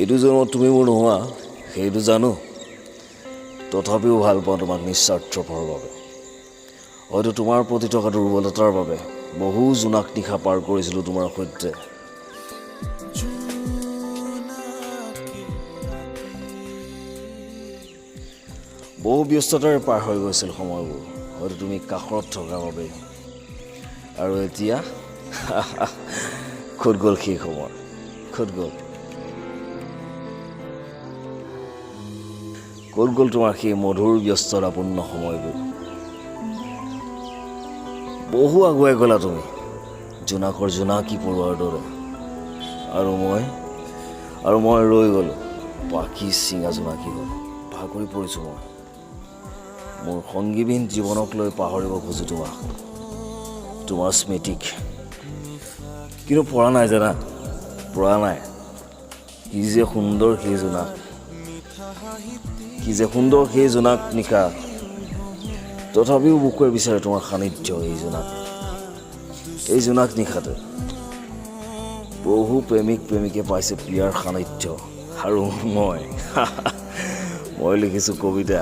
এইটো জন্মত তুমি মোৰ নোহোৱা, সেইটো জানো। তথাপিও ভাল পাওঁ তোমাক নিস্বাৰ্থপৰৰ বাবে। হয়তো তোমাৰ প্ৰতি থকা দুৰ্বলতাৰ বাবে বহু জোনাক নিশা পাৰ কৰিছিলোঁ তোমাৰ সৈতে। বহু ব্যস্ততাৰে পাৰ হৈ গৈছিল সময়বোৰ, হয়তো তুমি কাষত থকাৰ বাবে। আৰু এতিয়া ক'ত গ'ল সেই সময়, ক'ত গ'ল, ক'ত গ'ল তোমাৰ সেই মধুৰ ব্যস্ততাপূৰ্ণ সময়বোৰ? বহু আগুৱাই গ'লা তুমি জোনাকৰ জোনাকী পৰুৱাৰ দৰে, আৰু মই ৰৈ গ'লোঁ পাখি ছিঙা জোনাকী হৈ। ভাগৰি পৰিছোঁ মই। মোৰ সংগীবিহীন জীৱনক লৈ পাহৰিব খোজোঁ তোমাক, তোমাৰ স্মৃতিক, কিন্তু পৰা নাই জানা, পৰা নাই। কি যে সুন্দৰ সেই জোনাক, কি যে সুন্দৰ সেই জোনাক নিশা। তথাপিও বুকুৱে বিচাৰে তোমাৰ সান্নিধ্য এই জোনাক, এই জোনাক নিশাতে। বহু প্ৰেমিক প্ৰেমিকে পাইছে প্ৰিয়াৰ সান্নিধ্য, আৰু মই মই লিখিছোঁ কবিতা,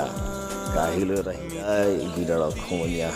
কাহিলৈ এটা হীৰাই বিদাৰক সমনীয়া।